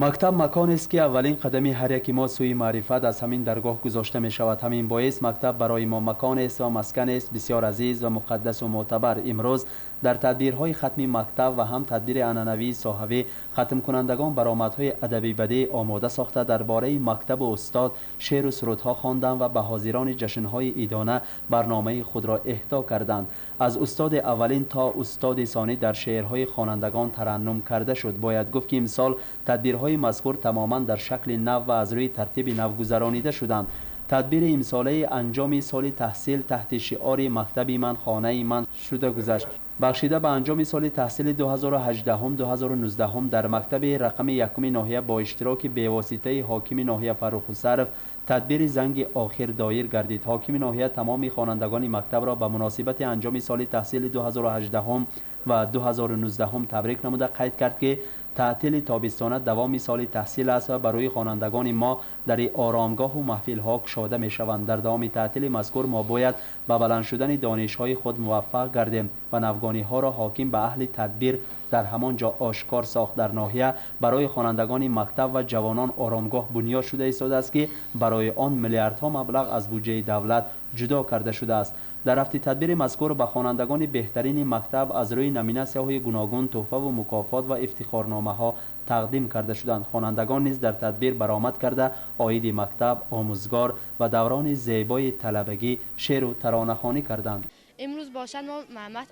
Мактаб маконест, ки аввалин қадами ҳар яки мо сӯи маърифат аз ҳамин даргоҳ гузошта мешавад. Ҳамин боис мактаб барои мо маконест ва масканест бисёр азиз ва муқаддасу мӯътабар. Имрӯз дар тадбирҳои хатми мактаб ва ҳам тадбири анъанавии соҳавӣ хатмкунандагон баромадҳои адабӣ бадеӣ омода сохта, дар бораи мактабу устод шеъру сурудҳо хонданд ва ба ҳозирони ҷашнҳои идона барномаи худро эҳдо карданд. Аз устоди аввалин то устоди сонӣ дар шеърҳои хонандагон тараннум карда шуд. Бояд гуфт, ки имсол тадбирҳои мазкур тамоман дар шакли нав ва аз рӯи тартиби нав гузаронида шуданд. Тадбири имсолаи анҷоми соли таҳсил таҳти шиори «Мактаби ман, хонаи ман» шуда гузашт. Бахшида ба анҷоми соли таҳсили 2018-2019 дар мактаби рақами якуми ноҳия бо иштироки бевоситаи ҳокими ноҳия Фаррух Ҳусаров тадбири занги охир доир гардид. Ҳокими ноҳия тамоми хонандагони мактабро ба муносибати анҷоми соли таҳсили 2018 ва 2019 табрик намуда, қайд кард, ки таътили тобистона давоми соли таҳсил аст ва барои хонандагони мо дари оромгоҳу маҳфилҳо кушода мешаванд. Дар давоми таътили мазкур мо бояд ба баланд шудани донишҳои худ муваффақ гардем ва навгониҳоро ҳоким ба аҳли тадбир дар ҳамон ҷо ошкор сохт. Дар ноҳия барои хонандагони мактаб ва ҷавонон оромгоҳ бунёд шуда истодааст, ки барои он миллиардҳо маблағ аз буҷаи давлат ҷудо карда шудааст. Дар рафти тадбири мазкур ба хонандагони беҳтарини мактаб аз рӯи номинатсияҳои гуногун тӯҳфаву мукофот ва ифтихорномаҳо тақдим карда шуданд. Хонандагон низ дар тадбир баромад карда, оиди мактаб, омӯзгор ва даврони зебои талабагӣ шеъру таронахонӣ карданд. Имрӯз бошад, мо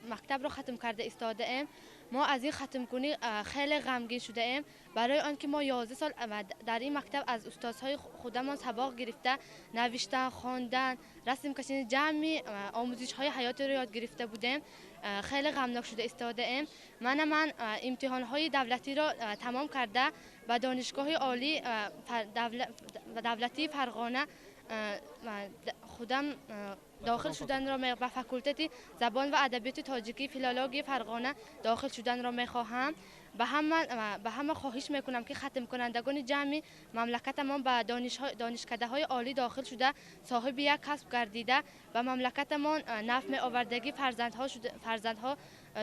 мактабро хатм карда истодаем. Мо аз ин хатмкунӣ хеле ғамгин шудаем, барои он ки мо 11 сол дар ин мактаб аз устодҳои худамон сабоқ гирифта, навиштан, хондан, расм кашидан, ҷамъи омӯзишҳои ҳаётиро ёд гирифта будем. Хеле ғамнок шуда истодаем. Мана ман имтиҳонҳои давлатиро тамом карда, ба Донишгоҳи олии давлатии Фарғона худам дохил шуданро, ба факултети забон ва адабиёти тоҷикӣ, филологияи Фарғона дохил шуданро мехоҳам. Ба ҳама хоҳиш мекунам, ки хатмкунандагони ҷамъи мамлакатамон ба донишкадаҳои олӣ дохил шуда, соҳиби як касб гардида, ба мамлакатамон нафъ меовардагӣ фарзандҳо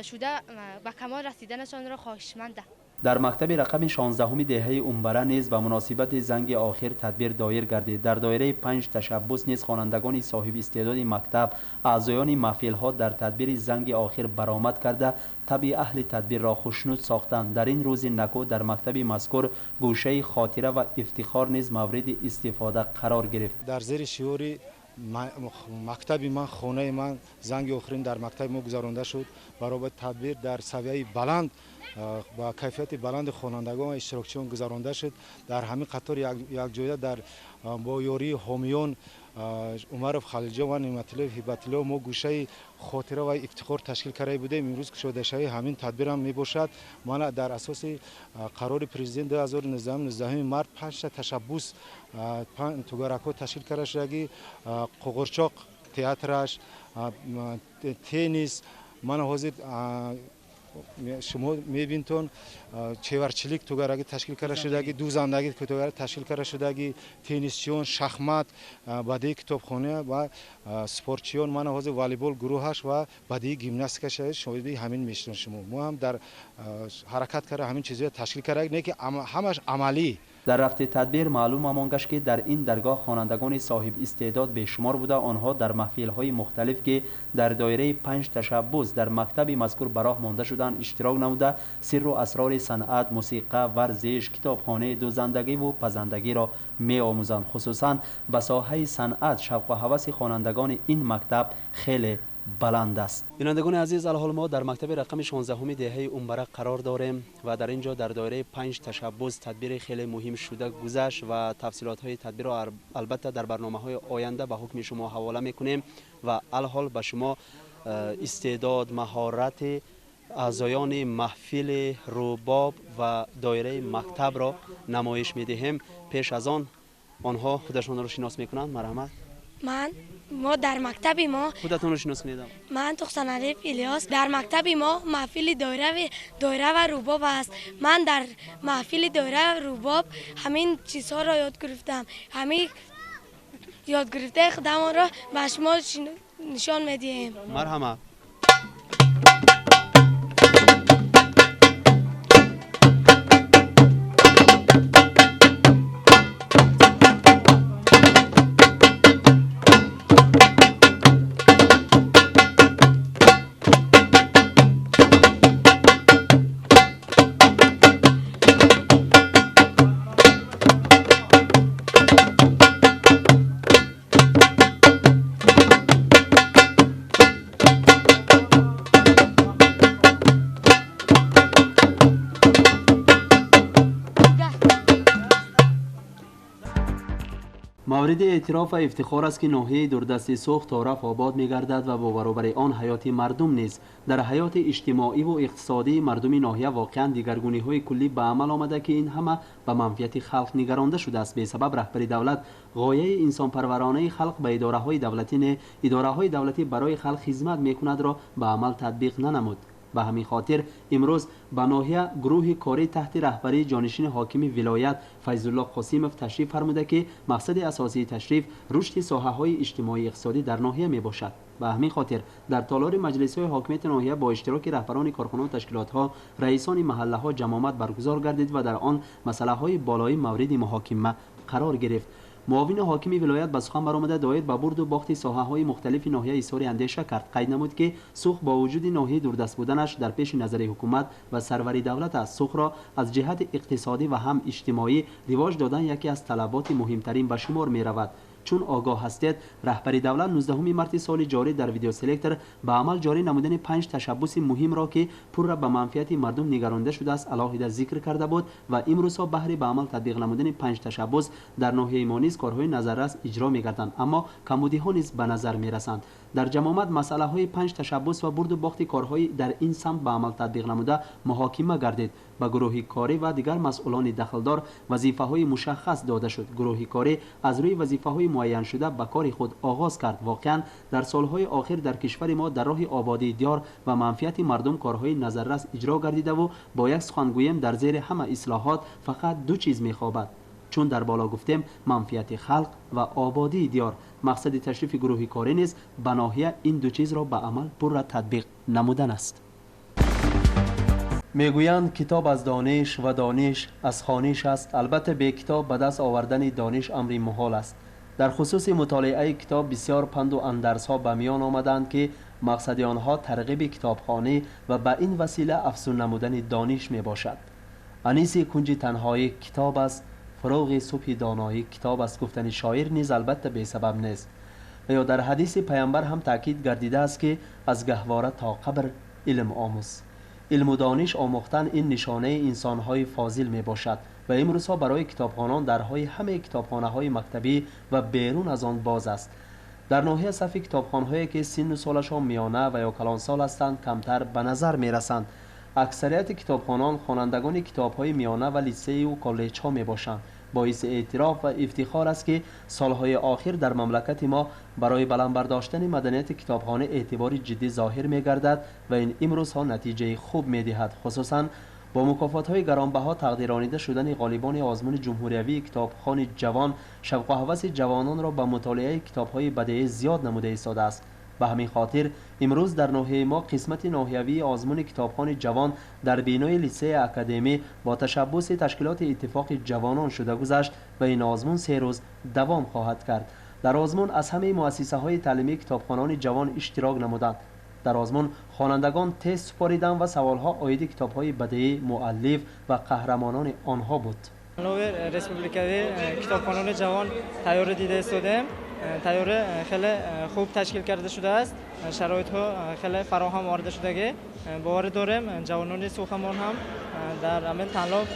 шуда, ба камол расиданашонро хоҳишмандам. Дар мактаби рақами 16-уми деҳаи Умбара низ ба муносибати занги охир тадбир доир гардид. Дар доираи панҷ ташаббус низ хонандагони соҳибистеъдоди мактаб, аъзоёни маҳфилҳо дар тадбири занги охир баромад карда, табъи аҳли тадбирро хушнуд сохтанд. Дар ин рӯзи накӯ дар мактаби мазкур гӯшаи хотира ва ифтихор низ мавриди истифода қарор гирифт. Дар зери шиори «Мактаби ман, хонаи ман» занги охирин дар мактаби мо гузаронда шуд. Баробари тадбир дар савияи баланд, ба кайфияти баланди хонандагон ва иштирокчиён гузаронда шуд. Дар ҳамин қатор якҷоя дар бо ёрии ҳомиён Умаров Халилҷон ва Неъматуллоев Ҳибатулло мо гӯшаи хотира ва ифтихор ташкил карда будем. Имрӯз кушодашавии ҳамин тадбирам мебошад. Мана, дар асоси қарори президент 2019, 19 март, панҷта ташаббус, тугаракҳо ташкил карда шудагӣ: қуғурчоқ театраш, теннис, мана ҳозир шумо мебинтон, чеварчилик тугараги ташкил карда шудагӣ, дузандагӣ тугараги ташкил карда шудагӣ, теннисчиён, шахмат, бадеи китобхона ва спортчиён, мана ҳозир волейбол гурӯҳаш ва бадеи гимнастика шоҳиди ҳамин мешавед шумо. Мо ҳам дар ҳаракат карда, ҳамин чизҳоя ташкил карда, не ки ҳамаш амалӣ. Дар рафти тадбир маълум омон гашт, ки дар ин даргоҳ хонандагони соҳибистеъдод бешумор буда, онҳо дар маҳфилҳои мухталиф, ки дар доираи панҷ ташаббус дар мактаби мазкур ба роҳ монда шуданд, иштирок намуда, сирру асрори санъат, мусиқа, варзиш, китобхонаи, дӯзандагиву пазандагиро меомӯзанд. Хусусан ба соҳаи санъат шавқу ҳаваси хонандагони ин мактаб хеле баланд аст. Бинандагони азиз, алҳол мо дар мактаби рақами 16-уми деҳаи Умбара қарор дорем ва дар ин ҷо дар доираи панҷ ташаббус тадбири хеле муҳим шуда гузашт ва тафсилотҳои тадбирро албатта дар барномаҳои оянда ба ҳукми шумо ҳавола мекунем. Ва алҳол ба шумо истеъдод, маҳорати аъзоёни маҳфили рубоб ва доираи мактабро намоиш медиҳем. Пеш аз он онҳо худашонро шинос мекунанд. Марҳамат. Ман мо дар мактаби мо Худатонро шинос кунед. Ман Тухсаналиев Илёс. Дар мактаби мо маҳфили доира ва рубоб аст. Ман дар маҳфили доира рубоб ҳамин чизҳоро ёд гирифтам. Ҳамин ёдгирифтаи худамонро ба шумо нишон медиҳем. Марҳамат. Мавриди эътироф ва ифтихор аст, ки ноҳияи дурдасти Суғд тораф обод мегардад ва бо баробари он ҳаёти мардум низ. Дар ҳаёти иҷтимоиву иқтисодии мардуми ноҳия воқеан дигаргуниҳои куллӣ ба амал омада, ки ин ҳама ба манфиати халқ нигаронда шудааст. Бесабаб раҳбари давлат ғояи инсонпарваронаи халқ ба идораҳои давлатӣ не, идораҳои давлатӣ барои халқ хизмат мекунадро ба амал татбиқ нанамуд. Ба ҳамин хотир имрӯз ба ноҳия гурӯҳи корӣ таҳти раҳбарии ҷонишини ҳокими вилоят Файзулло Қосимов ташриф фармуда, ки мақсади асосии ташриф рушди соҳаҳои иҷтимоӣ иқтисодӣ дар ноҳия мебошад. Ба ҳамин хотир дар толори маҷлисҳои ҳокимияти ноҳия бо иштироки раҳбарони корхонаву ташкилотҳо, раисони маҳаллаҳо ҷамъомад баргузор гардид ва дар он масъалаҳои болоӣ мавриди муҳокима қарор гирифт. Муовини ҳокими вилоят ба сухан баромада доир ба бурду бохти соҳаҳои мухталифи ноҳия изҳори андеша кард. Қайд намуд, ки Суғд бо вуҷуди ноҳияи дурдаст буданаш дар пеши назари ҳукумат ва сарвари давлат аст. Суғдро аз ҷиҳати иқтисодӣ ва ҳам иҷтимоӣ ривоҷ додан яке аз талаботи муҳимтарин ба шумор меравад. Чун огоҳ ҳастед, раҳбари давлат 19 марти соли ҷорӣ дар видеоселектор ба амал ҷорӣ намудани 5 ташаббуси муҳимро, ки пурра ба манфиати мардум нигаронида шудааст, алоҳида зикр карда буд ва имрӯзҳо баҳри ба амал татбиқ намудани 5 ташаббус дар ноҳияи мо низ корҳои назаррас иҷро мегарданд, аммо камбудиҳо низ ба назар мерасанд. Дар ҷамъомад масъалаҳои 5 ташаббус ва бурду бохти корҳои дар ин самт ба амал татбиқ намуда муҳокима гардид. Ба гурӯҳи корӣ ва дигар масъулони дахлдор вазифаҳои мушаххас дода шуд. Гурӯҳи корӣ аз рӯи вазифаҳои муайяншуда ба кори худ оғоз кард. Воқеан дар солҳои охир дар кишвари мо дар роҳи ободии диёр ва манфиати мардум корҳои назаррас иҷро гардидаву бо як сухан гӯем, дар зери ҳама ислоҳот фақат ду чиз мехобад. Чун дар боло гуфтем, манфиати халқ ва ободии диёр. Мақсади ташрифи гурӯҳи корӣ низ ба ноҳия ин ду чизро ба амал пурра татбиқ намудан аст. Мегӯянд, китоб аз дониш ва дониш аз хониш аст. Албатта, бе китоб ба даст овардани дониш амри муҳол аст. Дар хусуси мутолиаи китоб бисёр панду андарсҳо ба миён омаданд, ки мақсади онҳо тарғиби китобхонӣ ва ба ин васила афзун намудани дониш мебошад. Аниси кунҷи танҳоӣ китоб аст, фуруғи субҳи доноӣ китоб аст гуфтани шоир низ албатта бесабаб нест. Ва ё дар ҳадиси паямбар ҳам таъкид гардидааст, ки аз гаҳвора то қабр илм омӯз. Илму дониш омӯхтан ин нишонаи инсонҳои фозил мебошад ва имрӯзҳо барои китобхонон дарҳои ҳамаи китобхонаҳои мактабӣ ва берун аз он боз аст. Дар ноҳия сафи китобхонҳое, ки синну солашон миёна ва ё калонсол ҳастанд, камтар ба назар мерасанд. Аксарияти китобхонон хонандагони китобҳои миёна ва литсею коллеҷҳо мебошанд. Боиси эътироф ва ифтихор аст, ки солҳои охир дар мамлакати мо барои баланд бардоштани маданияти китобхона эътибори ҷиддӣ зоҳир мегардад ва ин имрӯзҳо натиҷаи хуб медиҳад. Хусусан бо мукофотҳои гаронбаҳо тақдиронида шудани ғолибони озмуни ҷумҳуриявии китобхони ҷавон шавқу ҳаваси ҷавононро ба мутолиаи китобҳои бадеӣ зиёд намуда истодааст. Ба ҳамин хотир имрӯз дар ноҳияи мо қисмати ноҳиявии озмуни китобхони ҷавон дар бинои литсеи академӣ бо ташаббуси ташкилоти иттифоқи ҷавонон шуда гузашт ва ин озмун 3 рӯз давом хоҳад кард. Дар озмун аз ҳамаи муассисаҳои таълимии китобхонони ҷавон иштирок намуданд. Дар озмун хонандагон тест супориданд ва саволҳо оиди китобҳои бадеӣ, муаллиф ва қаҳрамонони онҳо буд. Республикавии китобхонони ҷавон тайёрӣ дида истодаем. Тайёрӣ хеле хуб ташкил карда шудааст, шароитҳо хеле фароҳам оварда шудагӣ. Боварӣ дорем, ҷавонони Суғдамон ҳам дар ҳамин танлов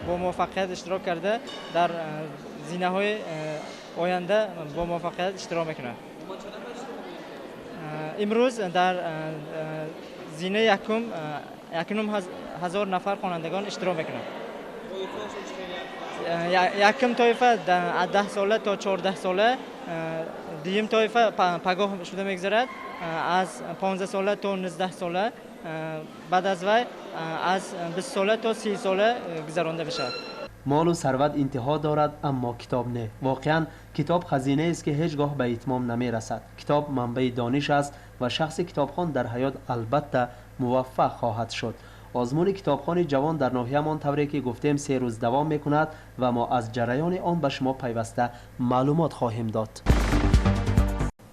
бо муваффақият иштирок карда, дар зинаҳои оянда бо муваффақият иштирок мекунанд. Имрӯз дар зинаи якум 1500 нафар хонандагон иштирок мекунанд. Якум тоифа аз 10 сола то 14 сола, дуюм тоифа пагоҳ шуда мегузарад аз 15 сола то 19 сола, баъд аз вай аз 20 сола то 30 сола гузаронда мешавад. Молу сарват интиҳо дорад, аммо китоб не. Воқеан китоб хазинаест, ки ҳеҷ гоҳ ба итмом намерасад. Китоб манбаи дониш аст ва шахси китобхон дар ҳаёт албатта муваффақ хоҳад шуд. Озмуни китобхони ҷавон дар ноҳиямон тавре ки гуфтем 3 рӯз давом мекунад ва мо аз ҷараёни он ба шумо пайваста маълумот хоҳем дод.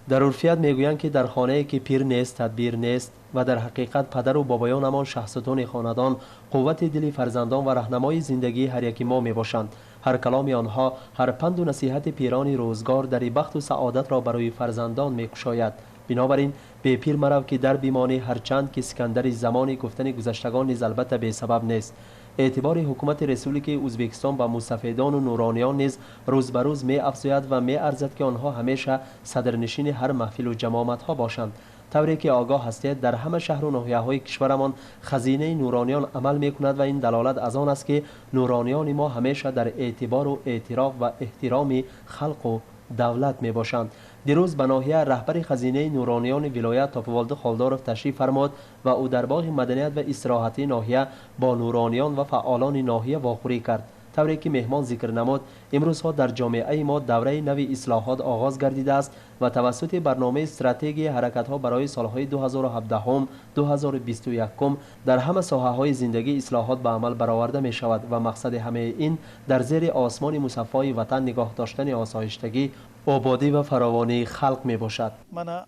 Дар урфият мегӯянд, ки дар хонае ки пир нест, тадбир нест ва дар ҳақиқат падару бобоёнамон шаҳсутони хонадон, қуввати дили фарзандон ва раҳнамои зиндагии ҳар яки мо мебошанд. Ҳар каломи онҳо, ҳар панду насиҳати пирони рӯзгор дари бахту саодатро барои фарзандон мекушояд. Бинобар ин бепир марав, ки дар бимонӣ, ҳарчанд ки Искандари замони гуфтани гузаштагон низ албатта бесабаб нест. Эътибори ҳукумати Республикаи Ӯзбекистон ба мустафидону нурониён низ рӯз ба рӯз меафзояд ва меарзад, ки онҳо ҳамеша садрнишини ҳар маҳфилу ҷамоматҳо бошанд. Тавре ки огоҳ ҳастед, дар ҳама шаҳру ноҳияҳои кишварамон хазинаи нурониён амал мекунад ва ин далолат аз он аст, ки нурониёни мо ҳамеша дар эътибору эътироф ва эҳтироми халқу давлат мебошанд. Дирӯз ба ноҳия раҳбари хазинаи нурониёни вилоят Топиволди Холдоров ташриф фармуд ва ӯ дар боғи маданият ва истироҳатии ноҳия бо нурониён ва фаъолони ноҳия вохӯрӣ кард. Тавре ки меҳмон зикр намуд, имрӯзҳо дар ҷомеаи мо давраи нави ислоҳот оғоз гардидааст ва тавассути барномаи стратегияи ҳаракатҳо барои солҳои 2017-2021 дар ҳама соҳаҳои зиндагӣ ислоҳот ба амал бароварда мешавад ва мақсади ҳамаи ин дар зери осмони мусаффои ватан нигоҳ доштани осоиштагӣ, ободӣ ва фаровонии халқ мебошад. Мана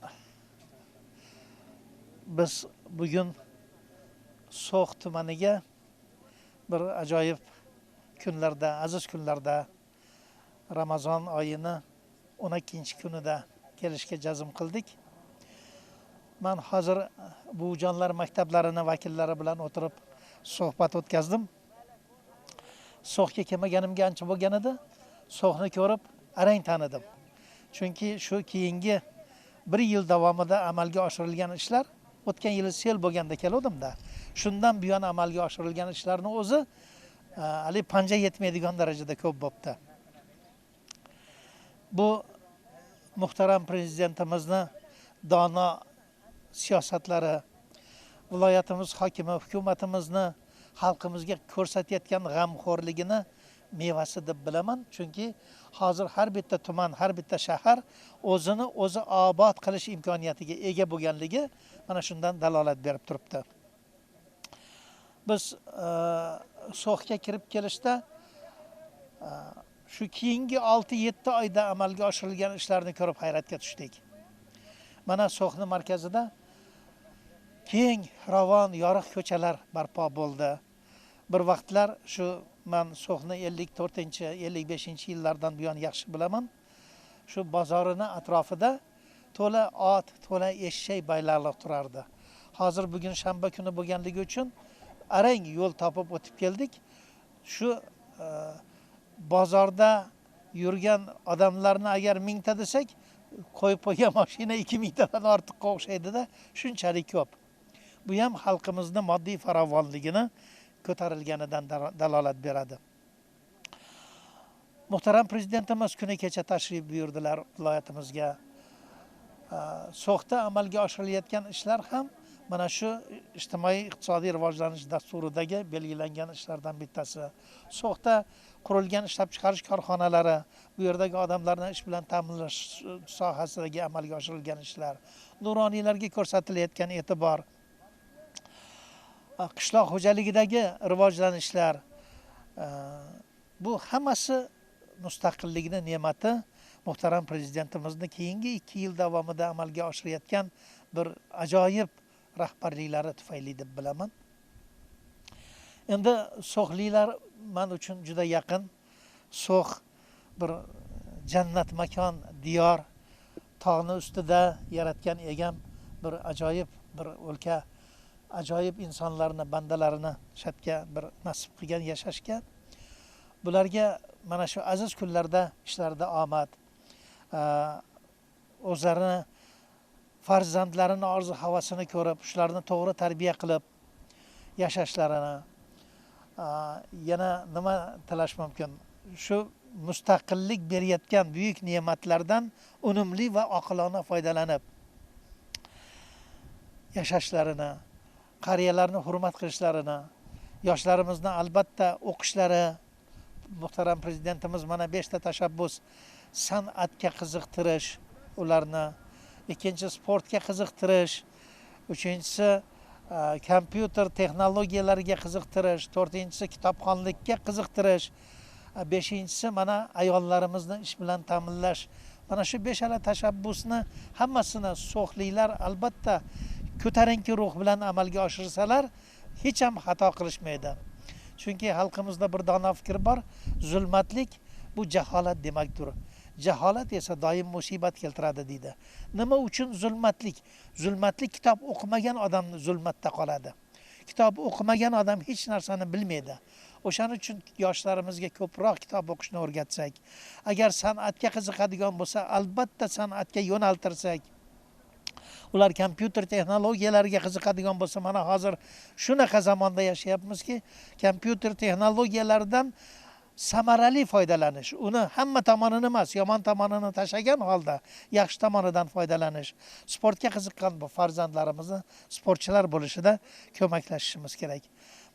biz bugun So'x tumaniga bir ajoyib kunlarda, aziz kunlarda, Ramazon oyini 12-kunida kelishga jazm qildik. Man hozir buvijonlar maktablarini vakillari bilan o'tirib suhbat o'tkazdim. So'xga kelmaganimga ancha bo'lgan edi. So'xni ko'rib arang tanidim. Chunki shu keyingi bir yil davomida amalga oshirilgan ishlar, o'tgan yili sel bo'lganda keluvdim-da. Shundan buyon amalga oshirilgan ishlarni o'zi hali panja yetmaydigan darajada ko'p bo'pti. Bu muhtaram prezidentimizni dono siyosatlari, viloyatimiz hokimi, hukumatimizni xalqimizga ko'rsatayotgan g'amxo'rligini mevasi deb bilaman. Chunki hozir har bitta tuman, har bitta shahar o'zini o'zi obod qilish imkoniyatiga ega bo'lganligi mana shundan dalolat berib turibdi. Biz So'xga kirib kelishda shu keyingi 6-7 oyda amalga oshirilgan ishlarni ko'rib hayratga tushdik. Mana So'xni markazida keng, ravon, yorug' ko'chalar barpo bo'ldi. Bir vaqtlar shu man So'xni 54-55 yillardan buyon yaxshi bilaman. Shu bozorini atrofida to'la ot, to'la eshak baylarlar turardi. Hozir bugun shanba kuni bo'lganligi uchun arang yo'l topib o'tib keldik. Shu bozorda yurgan odamlarni agar 1000 ta desak, qo'yib qo'ygan mashina 2000 tadan ortiqqa o'xshaydida, shunchalik ko'p. Bu ham xalqimizni moddiy farovonligini ko'tarilganidan dalolat beradi. Muhtaram prezidentimiz kuni kecha tashrif buyurdilar viloyatimizga. So'xda amalga oshirilayotgan ishlar ham mana shu ijtimoiy iqtisodiy rivojlanish dasturidagi belgilangan ishlardan bittasi. So'xda qurilgan ishlab chiqarish korxonalari, bu yerdagi odamlarni ish bilan ta'minlash sohasidagi amalga oshirilgan ishlar, nuroniylarga ko'rsatilayotgan e'tibor, qishloq xo'jaligidagi rivojlanishlar, bu hammasi mustaqillikni ne'mati, muhtaram prezidentimizni keyingi 2 yil davomida amalga oshirayotgan bir ajoyib rahbarliklari tufayli deb bilaman. Endi so'xliklar man uchun juda yaqin. So'x bir jannat makon, diyor, tog'ni ustida yaratgan egam bir ajoyib bir o'lka, ajoyib insonlarni, bandalarini shatga bir nasib qilgan yashashga. Bularga mana shu aziz kunlarda ishlarida omad, o'zlarini farzandlarini orzu havasini ko'rib, shularni to'g'ri tarbiya qilib yashashlarini, yana nima tilash mumkin? Shu mustaqillik berayotgan buyuk ne'matlardan unumli va oqilona foydalanib yashashlarini, qariyalarni hurmat qilishlarini, yoshlarimizni albatta o'qishlari. Muhtaram prezidentimiz mana 5 ta tashabbus: san'atga qiziqtirish ularni, ikkinchi sportga qiziqtirish, uchinchisi kompyuter texnologiyalariga qiziqtirish, to'rtinchisi kitobxonlikka qiziqtirish, beshinchisi mana ayollarimizni ish bilan ta'minlash. Mana shu beshala tashabbusni hammasini so'xliklar albatta ko'tarinki ruh bilan amalga oshirsalar, hech ham xato qilishmaydi. Chunki xalqimizda bir dono fikr bor: zulmatlik bu jaholat demakdir, jaholat esa doim musibat keltiradi, deydi. Nima uchun zulmatlik? Zulmatlik kitob o'qimagan odam zulmatda qoladi. Kitob o'qimagan odam hech narsani bilmaydi. O'shaning uchun yoshlarimizga ko'proq kitob o'qishni o'rgatsak, agar san'atga qiziqadigan bo'lsa, albatta san'atga yo'naltirsak, ular kompyuter texnologiyalariga qiziqadigan bo'lsa, mana hozir shunaqa zamonda yashayapmizki, kompyuter texnologiyalaridan samarali foydalanish, uni hamma tomonini emas, yomon tomonini tashlagan holda yaxshi tomonidan foydalanish, sportga qiziqqan bu farzandlarimizni sportchilar bo'lishida ko'maklashishimiz kerak.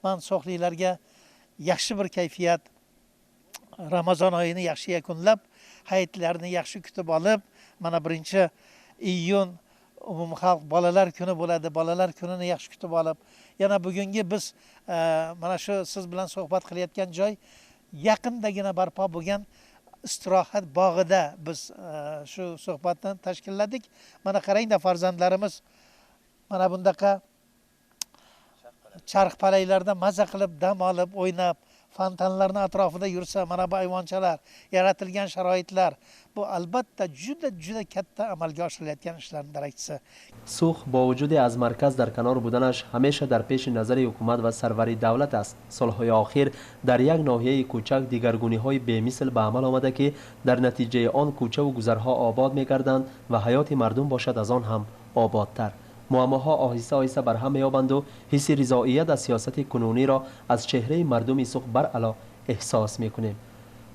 Man so'xliklarga yaxshi bir kayfiyat, Ramazon oyini yaxshi yakunlab, hayitlarni yaxshi kutib olib, mana 1-iyun umumxalq bolalar kuni bo'ladi, bolalar kunini yaxshi kutib olib, yana bugungi biz mana shu siz bilan suhbat qilayotgan joy yaqindagina barpo bo'lgan istirohat bog'ida biz shu suhbatni tashkilladik. Mana qarangda, farzandlarimiz mana bundaqa charxpalaklarda maza qilib dam olib o'ynab, fontanlarning atrofida yursa, mana bu ayvonchalar, yaratilgan sharoitlar, bu albatta juda juda katta amalga oshirilayotgan ishlarning darakchisi. Сух бо вуҷуди аз марказ дар канор буданаш ҳамеша дар пеши назари ҳукумат ва сарвари давлат аст. Солҳои охир дар як ноҳияи кӯчак дигаргуниҳои бемисл ба амал омада, ки дар натиҷаи он кӯчаву гузарҳо обод мегарданд ва ҳаёти мардум бошад аз он ҳам ободтар. Муаммоҳо оҳиста оҳиста барҳам меёбанду ҳисси ризоият аз сиёсати кунуниро аз чеҳраи мардуми Сух баръало эҳсос мекунем.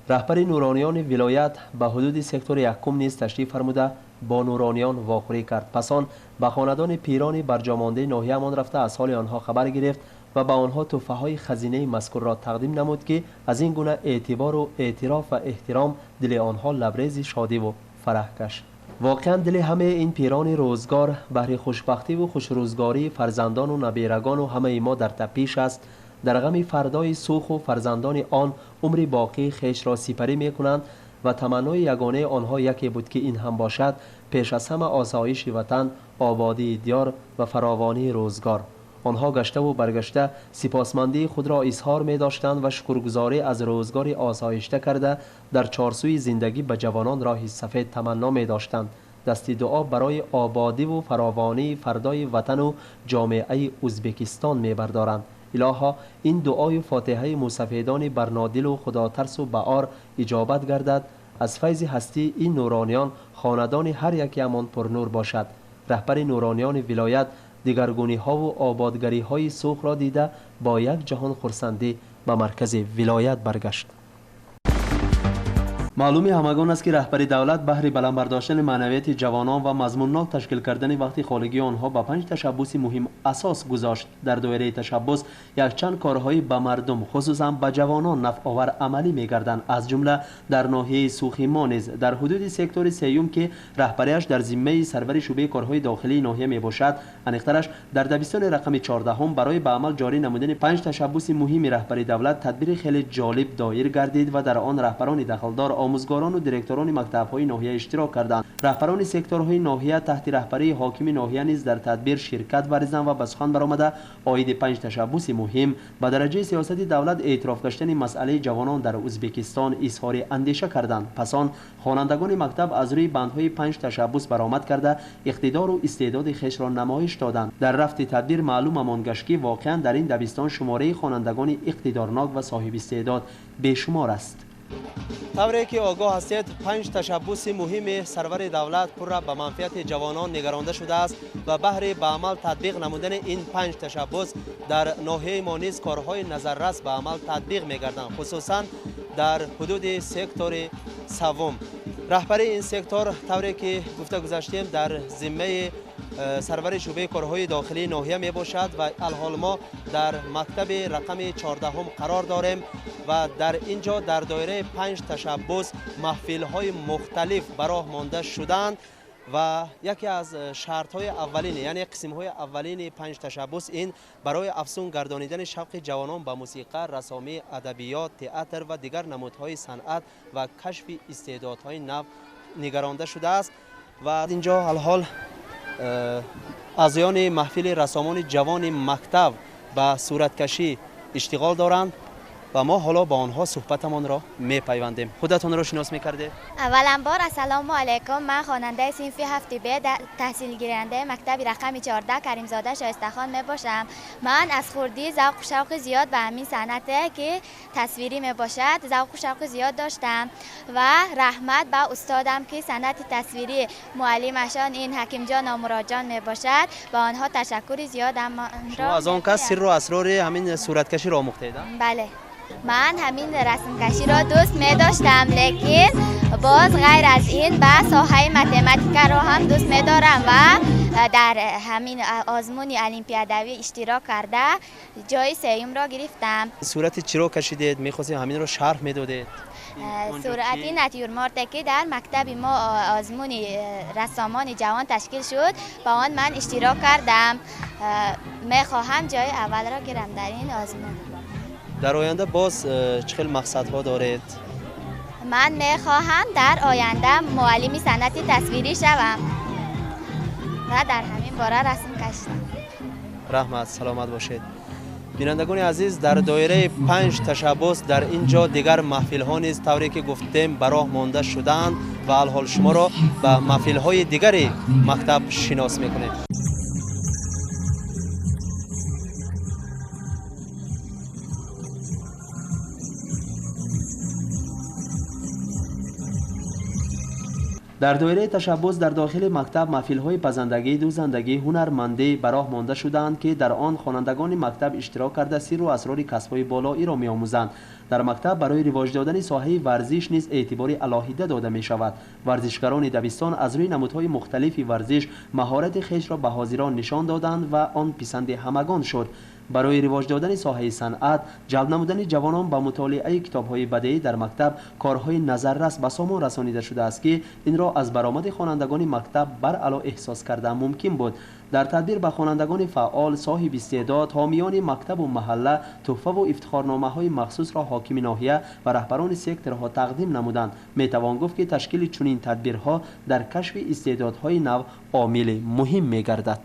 Раҳбари нурониёни вилоят ба ҳудуди сектори якум низ ташриф фармуда, бо нурониён вохӯрӣ кард. Пас он ба хонадони пирони барҷомондаи ноҳияамон рафта, аз ҳоли онҳо хабар гирифт ва ба онҳо тӯҳфаҳои хазинаи мазкурро тақдим намуд, ки аз ин гуна эътибору эътироф ва эҳтиром дили онҳо лабрези шодиву фараҳ гашт. Воқеан дили ҳамаи ин пирони рӯзгор баҳри хушбахтиву хушрӯзгории фарзандону набирагону ҳамаи мо дар тапиш аст. Дар ғами фардои Суху фарзандони он умри боқии хешро сипарӣ мекунанд ва таманнои ягонаи онҳо яке буд, ки ин ҳам бошад пеш аз ҳама осоиши ватан, ободии диёр ва фаровонии рӯзгор. Онҳо гаштаву баргашта сипосмандии худро изҳор медоштанд ва шукргузорӣ аз рӯзгори осоишта карда, дар чорсӯи зиндагӣ ба ҷавонон роҳи сафед таманно медоштанд. Дасти дуо барои ободиву фаровонии фардои ватану ҷомеаи Ӯзбекистон мебардоранд. Илоҳо, ин дуою фотиҳаи мусафедони барнодилу худотарсу баор иҷобат гардад. Аз файзи ҳастии ин нурониён хонадони ҳар якеамон пурнур бошад. Раҳбари нурониёни вилоят дигаргуниҳову ободгариҳои Сухро дида, бо як ҷаҳон хурсандӣ ба маркази вилоят баргашт. Маълуми ҳамагон аст, ки раҳбари давлат баҳри баланд бардоштани маънавияти ҷавонон ва мазмуннок ташкил кардани вақти холигии онҳо ба 5 ташаббуси муҳим асос гузошт. Дар доираи ташаббус якчанд корҳои ба мардум, хусусан ба ҷавонон нафъовар амалӣ мегарданд. Аз ҷумла дар ноҳияи Сухи мо низ дар ҳудуди сектори сеюм, ки раҳбарияш дар зиммаи сарвари шӯъбаи корҳои дохилии ноҳия мебошад, аниқтараш дар дабистони рақами 14 барои ба амал ҷорӣ намудани 5 ташаббуси муҳими раҳбари давлат тадбири хеле ҷолиб доир гардид ва дар он раҳбарони дахлдор, омӯзгорону директорони мактабҳои ноҳия иштирок карданд. Раҳбарони секторҳои ноҳия таҳти раҳбарии ҳокими ноҳия низ дар тадбир ширкат варзиданд ва ба сухан баромада, оиди 5 ташаббуси муҳим, ба дараҷаи сиёсати давлат эътироф гаштани масъалаи ҷавонон дар Ӯзбекистон изҳори андеша карданд. Пас он хонандагони мактаб аз рӯи бандҳои 5 ташаббус баромад карда, иқтидору истеъдоди хешро намоиш доданд. Дар рафти тадбир маълумамон гашт, ки воқеан дар ин дабистон шумораи хонандагони иқтидорнок ва соҳибистеъдод бешумор аст. Тавре ки огоҳ ҳастед, 5 ташаббуси муҳими сарвари давлат пурра ба манфиати ҷавонон нигаронда шудааст ва баҳри ба амал татбиқ намудани ин 5 ташаббус дар ноҳияи мо низ корҳои назаррас ба амал татбиқ мегарданд, хусусан дар ҳудуди сектори севум. Раҳбари ин сектор, тавре ки гуфта гузаштем, дар зиммаи сарвари шӯъбаи корҳои дохилии ноҳия мебошад ва алҳол мо дар мактаби рақами 14 қарор дорем ва дар ин ҷо дар доираи 5 ташаббус маҳфилҳои мухталиф ба роҳ монда шуданд ва яке аз шартҳои аввалини, яъне қисмҳои аввалини 5 ташаббус ин барои афзун гардонидани шавқи ҷавонон ба мусиқа, расомӣ, адабиёт, театр ва дигар намудҳои санъат ва кашфи истеъдодҳои нав нигаронда шудааст. Ва ин ҷо алҳол аъзоёни маҳфили рассомони ҷавони мактаб ба сураткашӣ иштиғол доранд. ва мо ҳоло ба онҳо суҳбатамонро мепайвандем. Худатонро шинос мекардед? Авваланбор ассалому алайкум. Ман хонандаи синфи 7 Б, таҳсилгирандаи мактаби рақами 14 Каримзода Шоистахон мебошам. Ман аз хурдӣ завқу шавқи зиёд ба ҳамин санъате ки тасвирӣ мебошад завқу шавқи зиёд доштам ва раҳмат ба устодам ки санъати тасвирӣ муаллимашон ин Ҳакимҷон Номуроҷон мебошад, ба онҳо ташаккури зиёдам. Шумо аз он кас сирру асрори ҳамин сураткаширо омӯхтед? Бале, ман ҳамин расмкаширо дӯст медоштам, лекин боз ғайр аз ин ба соҳаи математикаро ҳам дӯст медорам ва дар ҳамин озмуни олимпиадавӣ иштирок карда ҷои сеюмро гирифтам. Сурати чиро кашидед? Мехостем ҳаминро шарҳ медодед. Сурати натюрморте ки дар мактаби мо озмуни рассомони ҷавон ташкил шуд, ба он ман иштирок кардам. Мехоҳам ҷои аввалро гирам дар ин озмун. Дар оянда боз чӣ хел мақсадҳо доред? Ман мехоҳам дар оянда муаллими санъати тасвирӣ шавам ва дар ҳамин бора расм кашам. Раҳмат, саломат бошед. Бинандагони азиз, дар доираи 5 ташаббус дар ин ҷо дигар маҳфилҳо низ тавре ки гуфтем ба роҳ монда шудаанд ва алҳол шуморо ба маҳфилҳои дигари мактаб шинос мекунем. Дар доираи ташаббус дар дохили мактаб маҳфилҳои пазандагӣ, дӯзандагӣ, ҳунармандӣ ба роҳ монда шудаанд ки дар он хонандагони мактаб иштирок карда сирру асрори касбҳои болоиро меомӯзанд. Дар мактаб барои ривоҷ додани соҳаи варзиш низ эътибори алоҳида дода мешавад. Варзишгарони дабистон аз рӯи намудҳои мухталифи варзиш маҳорати хешро ба ҳозирон нишон доданд ва он писанди ҳамагон шуд. Барои ривоҷ додани соҳаи санъат, ҷалб намудани ҷавонон ба мутолиаи китобҳои бадеӣ дар мактаб корҳои назаррас ба сомон расонида шудааст ки инро аз баромади хонандагони мактаб баръало эҳсос кардан мумкин буд. Дар тадбир ба хонандагони фаъол, соҳиби истеъдод, ҳомиёни мактабу маҳалла туҳфаву ифтихорномаҳои махсусро ҳокими ноҳия ва раҳбарони секторҳо тақдим намуданд. Метавон гуфт ки ташкили чунин тадбирҳо дар кашфи истеъдодҳои нав омили муҳим мегардад.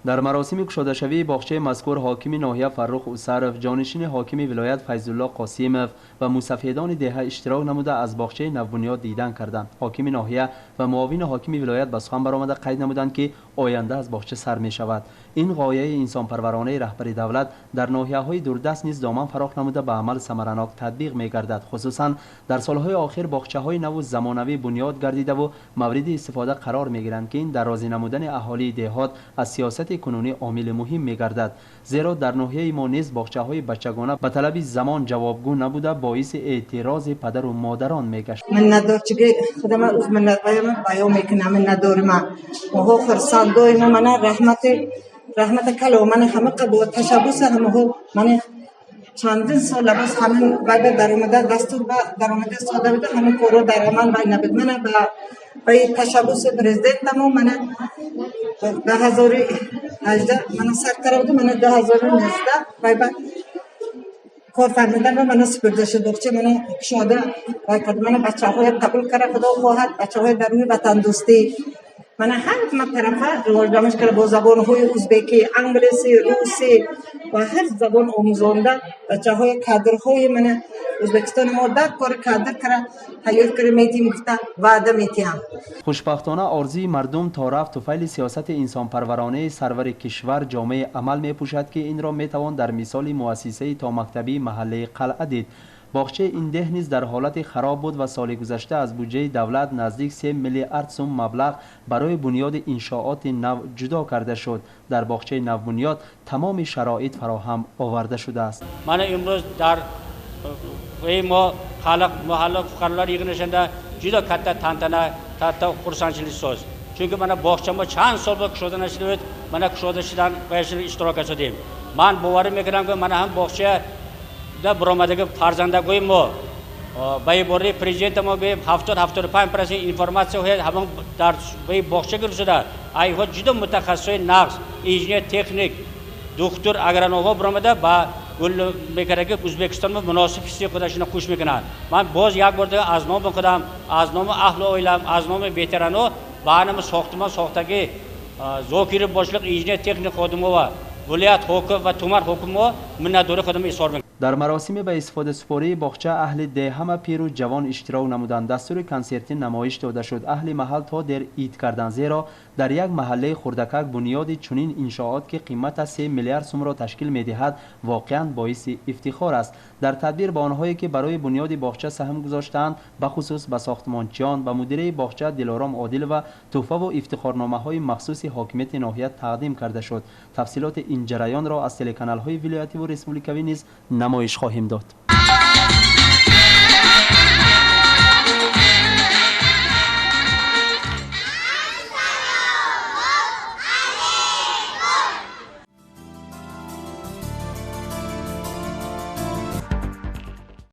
Дар маросими кушодашавии боғчаи мазкур ҳокими ноҳия Фаррух Усаров, ҷонишини ҳокими вилоят Файзулло Қосимов ва мусафедони деҳа иштирок намуда аз боғчаи навбунёд дидан карданд. Ҳокими ноҳия ва муовини ҳокими вилоят ба сухан баромада қайд намуданд, ки оянда аз боғча сар мешавад. Ин ғояи инсонпарваронаи раҳбари давлат дар ноҳияҳои дурдаст низ доман фарох намуда ба амал самаранок татбиқ мегардад. Хусусан дар солҳои охир боғчаҳои наву замонавӣ бунёд гардидаву мавриди истифода қарор мегиранд, ки ин дар розӣ намудани аҳолии деҳот аз сиёсати Вазъияти кунунӣ омили муҳим мегардад, зеро дар ноҳияи мо низ боғчаҳои бачагона ба талаби замон ҷавобгӯ набуда, боиси эътирози падару модарон мегашт. Миннатдорчиги худама уз миннатбаём баён мекунам. Миннатдорима моҳо хурсандои мо, мана раҳмати раҳмати кало, мана ҳама бо ташаббуси ҳамаҳо, мана чандин сол лабос ҳамин вайба даромада, дастур ба даромада сода буда, ҳамин корро дар амал вай набуд. Мана ба ташаббуси президентамо мана 2018 мана сар карда буду, мана 2019 вайба кор фармудан ва мана супурда шуд боғча, мана кушода вай кард. Мана бачаҳоя қабул карда, худо хоҳад, бачаҳои дар рӯи ватандӯстӣ, мана ҳама тарафа ривоҷдамаш карда, бо забонҳои узбекӣ, англисӣ, русӣ ва ҳар забон омӯзонда бачаҳои кадрҳои мана Ӯзбекистони мо дар кори кадр кара тайёр кара метиҳем гуфта ваъда метиҳам. Хушбахтона, орзуи мардум то рафт туфайли сиёсати инсонпарваронаи сарвари кишвар ҷомаи амал мепӯшад, ки инро метавон дар мисоли муассисаи томактабии маҳаллаи Қалъа дид. Боғчаи ин деҳ низ дар ҳолати хароб буд ва соли гузашта аз буҷаи давлат наздик 3 миллиард сум маблағ барои бунёди иншооти нав ҷудо карда шуд. Дар боғчаи навбунёд тамоми шароит фароҳам оварда шудааст. Мана имрӯз дар мо xalq mahalla fuqarolar yig'ilishida juda katta tantana, katta xursandchilik so'z, chunki mana bog'chama chand sol bo'lib kushoda nashida, mana kushodilishidan ishtirok etdim. Man bovarim mekунам, ки мана ҳам боғчада буромадagi фарзандагои мо ба ибораи президента мо гӯем, 70-75% информатсияҳои ҳамон дар боғча гирифта шуда, айҳо ҷудо мутахассисои нағз, инженер, техник, духтур, агрономҳо буромада ба гул мекарда, ки Ӯзбекистон муносиб ҳисси худашона хуш мекунанд. Ман боз як бор дига аз номи худам, аз номи аҳлу оилам, аз номи ветерано ба ҳанами сохтмон сохтагӣ Зокиров boshliq, инженер, техник ходимова, вилоят ҳоким ва туман ҳокимо миннатдории худам изҳор мекунам. Дар маросими ба истифодасупории боғча аҳли деҳ, ҳама пиру ҷавон иштирок намуданд. Дастури консертӣ намоиш дода шуд. Аҳли маҳал то дер ид карданд, зеро дар як маҳаллаи хурдакак бунёди чунин иншоот, ки қиматаш 3 миллиард сумро ташкил медиҳад, воқеан боиси ифтихор аст. Дар тадбир ба онҳое, ки барои бунёди боғча саҳм гузоштаанд, бахусус ба сохтмончиён, ба мудираи боғча Дилором Одилова тӯҳфаву ифтихорномаҳои махсуси ҳокимияти ноҳия тақдим карда шуд. Тафсилоти ин ҷараёнро аз телеканалҳои вилоятиву республикавӣ низ намоиш хоҳем дод.